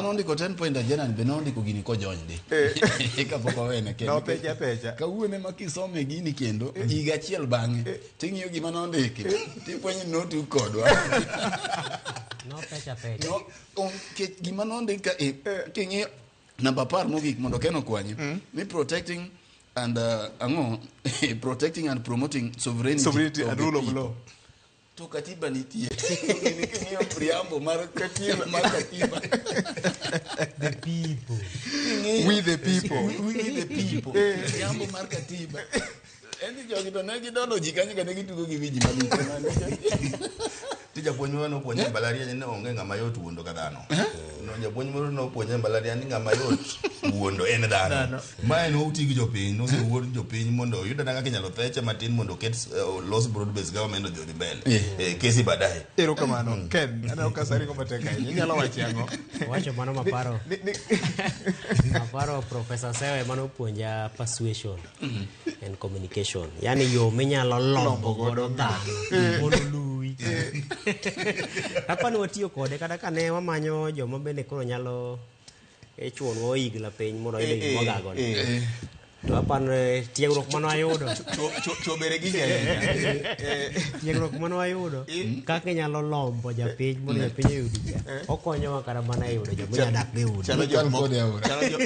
nondiko 10 point agenda ni be nondiko gini kojony di. Kapok owene kendo. Nopeche apecha. Kawuono ema kisome gini kendo higa achiel bang'e ting'iyo gima nondiki tifwenyo ni notug kodwa. Nopecha pecha. No, nikech gima nondik ka e king'iyo namba 10 mogik mondo Ken okwanye ni protecting and ang'o protecting and promoting sovereignty, Sovereignty of and the rule of people. law. To katiba nitie. Gini king'iyo preamble mar katiba mar katiba. The people. King'iyo- We the people. We the people. Preamble mar katiba. En ni jogi to ne gidolo ji kanyo ka ne gitugo gi wi ji malich. Ti japuonj moro nopuonje e mbalariany ni onge ng'ama yot wuondo ka dhano. No japuonj moro nopuonje e mbalariany ni ng'ama yot wuondo en dhano. Ma en outi gi jopiny, nosewuond jopiny mondo oyud kata kaka inyalo theche matin mondo oket los broad based government odhi odhi mbele. Kesi baadaye. Erokamano. Ken, aneno ka saringo matek ahinya. Inyalo wacho ang'o? Wacho mano maparo. Maparo Professor Sewe manopuonja persuasion and communication. Yani yo minyalo lombo godo dhano mondo oluwi. Apani watiyo kode kata ka ne wamanyo joma bende koro nyalo chuonwa oigla piny mondo wayud gima wagago ni. To apani tiegruok mane wayudo. Chobere gi ahinya. Tiegruok mane wayudo kaka inyalo lombo japiny mondo japiny oyudi cha. Okonyowa kata mana e yudo joma dak e udi. Chalo jok moko. Kod e aora. Chalo jok